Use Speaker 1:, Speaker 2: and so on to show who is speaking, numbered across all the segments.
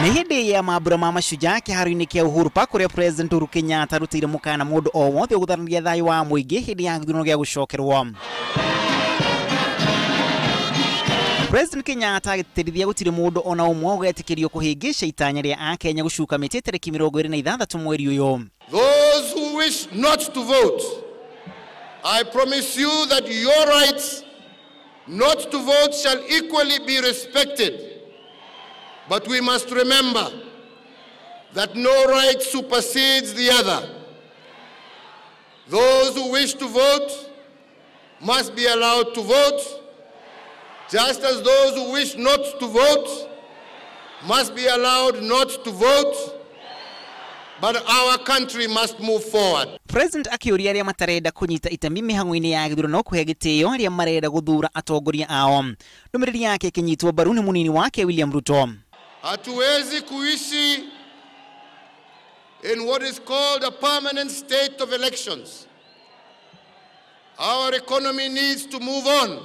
Speaker 1: Nĩ hĩndĩ ya mambura ma mashujaa kĩharo-inĩ kĩa Uhuru Park kũrĩa President Uhuru Kenyatta arutĩire mũkana mũndũ o wothe ũgũtharania thayũ wa mũingĩ hĩndĩ ya gĩthurano gĩa gũcokerwo. President Kenyatta agĩtĩtĩrithia gũtirĩ mũndũ ona ũmwe ũgetĩkĩrio kũhĩngĩca itanya rĩa Akenya gũcuka mĩtĩ tarĩki 26 mweri ũyũ.
Speaker 2: Those who wish not to vote, I promise you that your rights not to vote shall equally be respected. But we must remember that no right supersedes the other. Those who wish to vote must be allowed to vote, just as those who wish not to vote must be allowed not to vote. But our country must move forward.
Speaker 1: President akĩũria arĩa matarenda kũnyita itemi mĩhang'o-inĩ ya gĩthurano kũhe gĩtĩo arĩa marenda gũthura atongoria ao. Ndũmĩrĩri yake ĩkĩnyitwo mbaru nĩ mũnini wake William Ruto.
Speaker 2: Hatuwezi kuishi in what is called a permanent state of elections. Our economy needs to move on,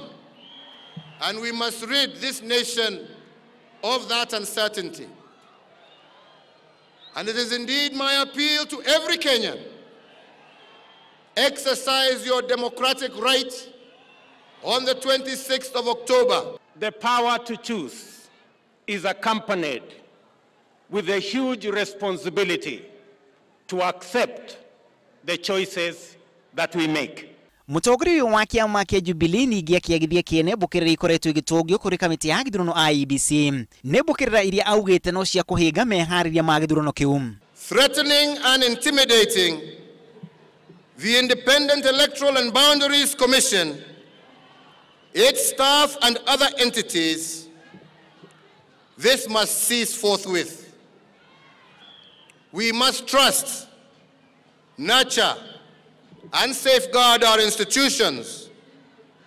Speaker 2: and we must rid this nation of that uncertainty. And it is indeed my appeal to every Kenyan, exercise your democratic right on the 26th of October.
Speaker 3: The power to choose is accompanied with a huge responsibility to accept the choices that we make.
Speaker 1: Mũtongoria ũyũ wa kĩama kĩa Jubilee ningĩ akĩagithia kĩene mbũkĩrĩra ikoretwo igĩtũngio kũrĩ kamĩtĩ ya gĩthurano IEBC. Nĩ mbũkĩrĩra iria augĩte no cia kũhĩnga meharĩria ma gĩthurano kĩu.
Speaker 2: Threatening and intimidating the Independent Electoral and Boundaries Commission, its staff and other entities, this must cease forthwith. We must trust, nurture, and safeguard our institutions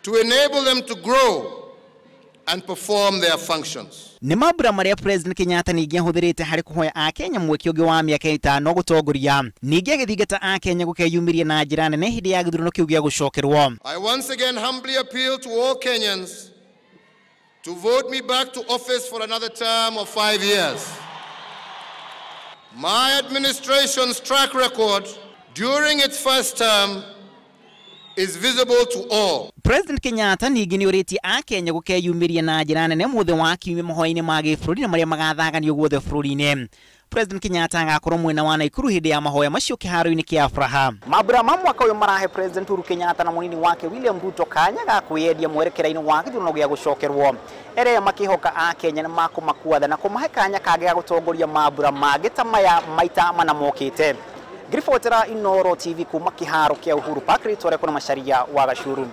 Speaker 2: to enable them to grow and perform their functions.
Speaker 1: Nĩ mambura marĩa President Kenyatta ningĩ ahũthĩrĩte harĩ kũhoya Akenya mweke ũngĩ wa mĩaka 5 gũtongoria. Ningĩ agĩthingata Akenya gũkeyumĩria na njĩra nene hĩndĩ ya gĩthurano kĩu gĩa gũcokerwo.
Speaker 2: I once again humbly appeal to all Kenyans to vote me back to office for another term of 5 years. My administration's track record during its first term is visible to all.
Speaker 1: President Kenyatta ningĩ nĩ ũrĩtie Akenya gũkeyumĩria na njĩra nene mũthĩ wa kiumia mahoya-inĩ ma gĩbũrũri na marĩa magathaganio guothe bũrũri-inĩ. President Kenyatta agakorwo mwena wa Naikuru hĩndĩ ya mahoya macio kĩharo-inĩ kĩa Afraha. Mambura ma mwaka ũyũ marahe President Uhuru Kenyatta na mũnini wake William Ruto kanya ga kwĩyendia mwerekera-inĩ wa gĩthurano gĩa gũcokerwo. Erĩa makĩhoka Akenya nĩ makũmakuatha na kũmahe kanya kangĩ ga gũtongoria mambura mangĩ ta maya maita mana mokĩte. Ngiribotera Inooro TV kuma kĩharo kĩa Uhuru Park, rĩtwa rĩakwa na Macharia wa Gacuru.